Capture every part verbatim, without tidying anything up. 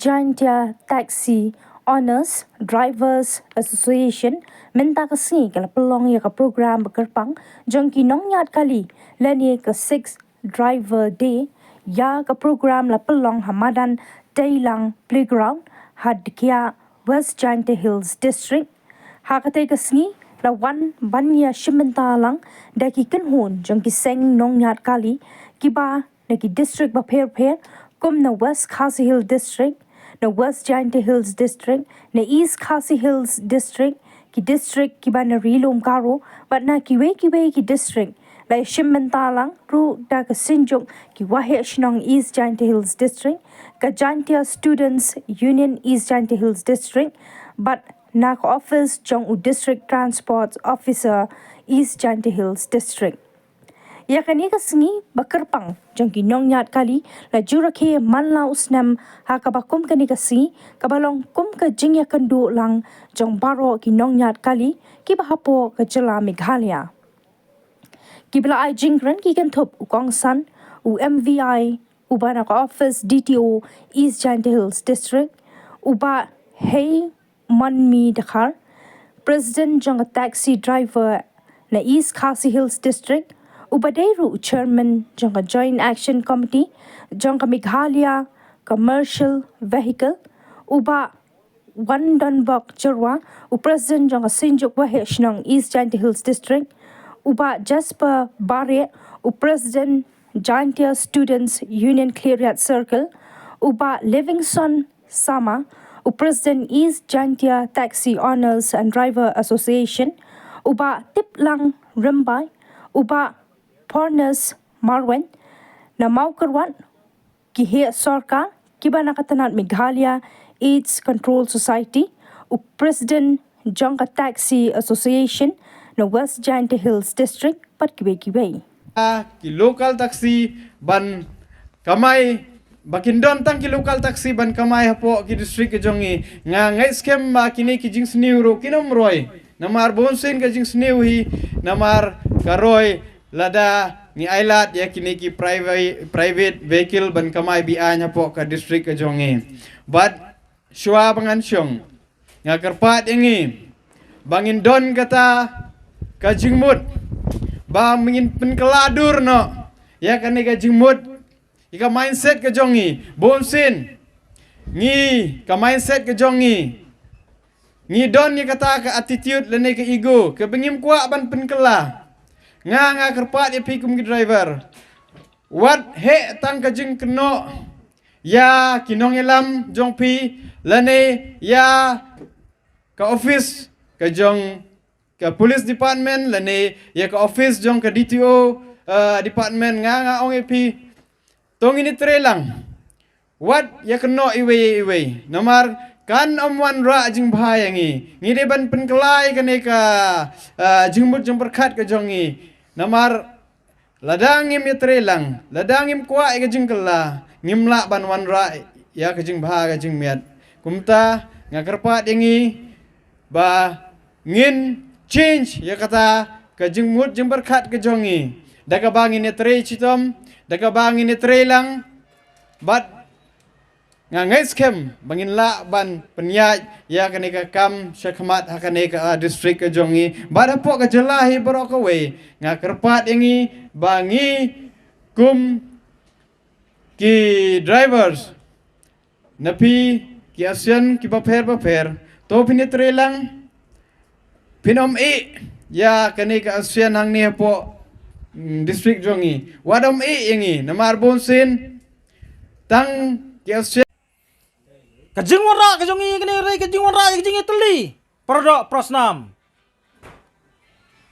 Jaintia Taxi Owners Drivers Association mynta ka sngi ka la pynlong ïa ka program ba kyrpang jong ki nongñiad kali lane ka Sixth Driver Day. Ïa ka program la pynlong ha madan Teilang Playground ha Dkhiah, West Jaintia Hills District. Ha katei ka sngi la wan ban ïa shim bynta lang da ki kynhun jong ki seng nongñiad kali kiba na ki district bapher bapher, kum na West Khasi Hills District, na West Jaintia Hills District, na East Khasi Hills District, ki district kiba na Ri Lum Garo bad na kiwei kiwei ki district. La ïa shim bynta lang ruh da ka Synjuk ki Waheh Shnong East Jaintia Hills District, ka Jaintia Students Union East Jaintia Hills District bad na ka office jong u District Transport Officer East Jaintia Hills District. Ïa kane ka sngi ba kyrpang jong ki nongñiad kali la ju rakhe man la u snem, ha kaba kum kane ka sngi kaba long kum ka jingïakynduh lang jong baroh ki nongñiad kali kiba hapoh ka jylla Meghalaya. Kiba la ai jingkren ki kynthup u kongsan, u M V I uba na ka office D T O East Jaintia Hills District, u Bah Hei Manmi Dkhar, President jong ka Taxi Driver na East Khasi Hills District, uba dei ruh u Chairman jong ka Joint Action Committee jong ka Meghalaya Commercial Vehicle, u Bah Wandonbok Jyrwa, u President jong ka Synjuk Waheh Shnong East Jaintia Hills District, u Bah Jasper Bareh, u President Jaintia Students Union Khliehriat Circle, u Bah Livingstone Sama, u President East Jaintia Taxi Owners and Driver Association, u Bah Tiplang Rymbai, u Bah Pornes Marwein, na Mawkyrwat, ki heh sorkar kiba na ka tnat Meghalaya AIDS Control Society, u President jong ka Taxi Association na West Jaintia Hills District bad kiwei kiwei. Ki local taxi ban kamai, ba kin don tang ki local taxi ban kamai hapoh ki district ka jong ngi. Nga ngeit skhem ba kine ki jingsniew ruh kin ym roi. Namar bun sien ka jingsniew hi, namar ka roi lada ngi ailad ïa kine ki private, private vehicle ban kamai be-aiñ hapoh ka district ka jong ngi. Bad shuwa ba ngan shong, nga kyrpad ïa ngi ba ngin don kata ka jingmut ba ngin pynkylla dur noh ïa kane ka jingmut, ïa ka mindset ka jong ngi. Bun sien ngi, ka mindset ka jong ngi, ngi don ïa kata ka attitude lane ka ego kaba ngim kwah ban pynkylla. Nga, nga kyrpad ïa phi kum ki driver, wat heh tang ka jingkynnoh ïa ki nongïalam jong phi lane ïa ka office ka jong ka police department lane ïa ka office jong ka D T O, uh, department. Nga, nga ong ïa phi, to ngin ïatrei lang, wat ïakynnoh iwei ïa iwei, namar kan ym wanrah jingbha ïa ngi. Ngi dei ban pynkylla ïa kane ka, uh, jingmut jingpyrkhat ka jong ngi. Namar lada ngim ïatrei lang, lada ngim kwah ïa ka jingkylla, ngim lah ban wanrah ïa ka jingbha ka jingmiat. Kumta nga kyrpad ïa ngi ba ngin change ïa kata ka jingmut jingpyrkhat ka jong ngi da kaba ngin ïatrei shitom, da kaba ngin ïatrei lang. Bad nga ngeit skhem ba ngin lah ban pynïaid ïa kane ka kam shakhmat ha kane ka, ah, district ka jong ngi bad hapoh ka jylla hi baroh kawei. Nga kyrpad ïa ngi ba ngi kum ki drivers na phi ki action kiba pher ba pher, to phin ïatrei lang, phin ym ïeh ïa kane ka action hangne hapoh, mm, district jong ngi. Wat ym ïeh ïa ngi namar bun sien tang ki action. Ka jingwanrah ka jong ngi kane re ka jingwanrah ka jingïatylli paradoh parasnam.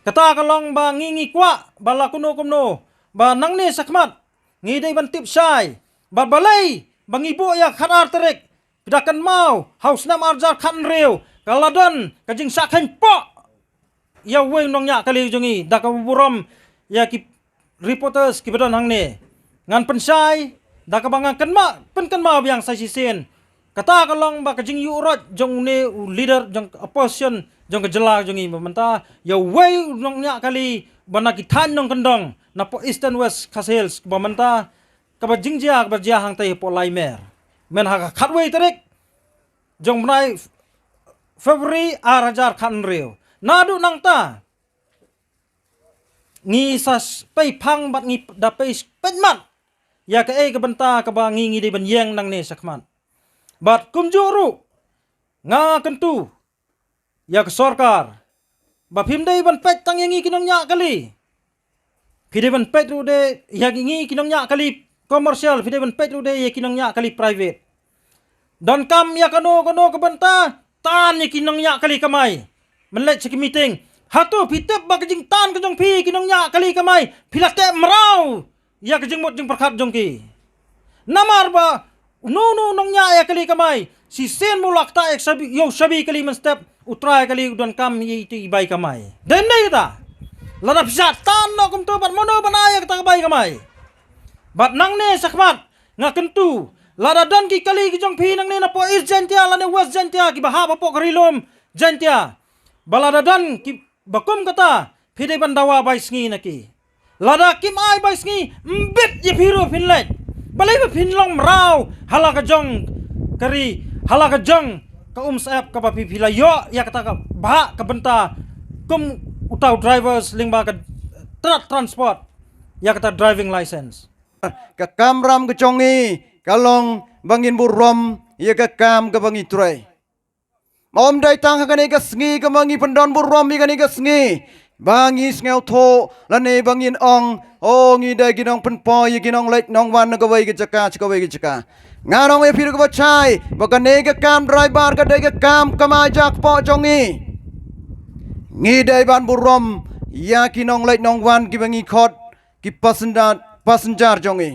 Kata ka long ba ngi ngi kwah ba la kumno kumno ba nangne shakhmat ngi dei ban tip shai ba balei ba ngi buh ïa khatar tarik. Phi da kynmaw ha u snem arhajar khathynriew ka la don ka jingshah kheiñ poh ïa uwei u nongñiah kali jong ngi, da kaba burom ïa ki reporters kiba don hangne. Ngan pynshai da kaba ngan kynmaw, pynkynmaw biang sa shisien. Kata ka long ba ka jingïuhroit jong une u leader jong ka opposition jong ka jylla jong ngi ba mynta ïa uwei u nongñiah kali ba na ki thaiñ nongkyndong napoh Eastern West Khasi Hills ba mynta kaba jingjia kaba jia hangtei hapoh Laimer. Myn ha ka khatwei tarik jong bnai February ar hajar khathynriew. Naduh nangta ngi sa pei phang bad ngi da pei pynmat ïa kaei ka bynta kaba ngi ngi dei ban ïeng nangne shakhmat. Bad kumjuh ruh nga kyntu ïa ka sorkar ba phim dei ban peit tang ïa ngi ki nongñiah kali. Phi dei ban peit ruh de ïa ngi ki nongñiah kali commercial, phi dei ban peit ruh de ïa ki nongñiah kali private. Donkam ïa kano kano ka bynta tan ïa ki nongñiah kali kamai. Mynleit sha ki meeting, hato phi tip ba ka jingtan ka jong phi ki nongñiah kali kamai phi la teh mraw ïa ka jingmut jingpyrkhat jong ki. Namar ba uno uno u nongñiah ïa kali kamai shisien mo la ktah ïa ka shabi, ïa u shabi kali mynstep, u trai kali u donkam ïa ito i bai kamai. Dei ne em dei kata? Lada phi shah tan noh kumto bad mano ban ai ïa kata ka bai kamai? Bad nangne shakhmat nga kyntu, lada don ki kali ki jong phi nangne napoh East Jaintia lane West Jaintia kiba hap hapoh ka Ri Lum Jaintia, ba lada don ki ba kum kata phi dei ban dawa bai sngi na ki. Lada kim ai bai sngi, mbit ïa phi ruh phin leit. Balei ba phin long mraw ha la ka jong ka ri, ha la ka jong ka umsyep kaba phi phi la ïoh ïa kata ka bhah ka bynta kum uta u drivers lyngba ka tnat transport ïa kata driving license. Ka kamram ka jong ngi ka long ba ngin burom ïa ka kam kaba ngi trei. Ym dei tang ha kane ka sngi kaba ngi pyndon burom ïa kane ka sngi ba ngi sngewthuh lane ba ngin ong, o, ngi dei ki nongpynpoi ïa ki nongleit nongwan na kawei ka jaka sha kawei ka jaka. Ngan ong ïa phi ruh kaba shai ba kane ka kam driver ka dei ka kam kamai jakpoh jong ngi. Ngi dei ban burom ïa ki nongleit nongwan kiba ngi khot ki passenger, passenger jong ngi.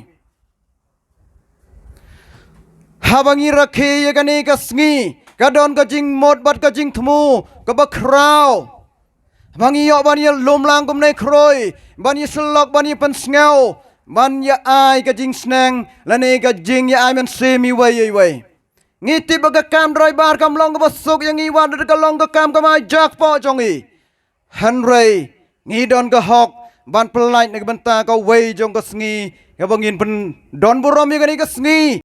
Haba ngi rakhe ïa kane ka sngi ka don ka jingmut bad ka jingthmu kaba khraw. Haba ngi ïoh ban ïalum lang kumne khroi, ban ïasyllok, ban ïapynsngew, ban ïa-ai ka jingsneng lane ka jingïa-ai mynsiem iwei ïa iwei. Ngi tip ba ka kam driver kam long kaba suk ïa ngi wat lada ka long ka kam kamai jakpoh jong ngi. Hynrei ngi don ka hok ban pyllait na ka bynta kawei jong ka sngi kaba ngin pyndon burom ïa kane ka sngi.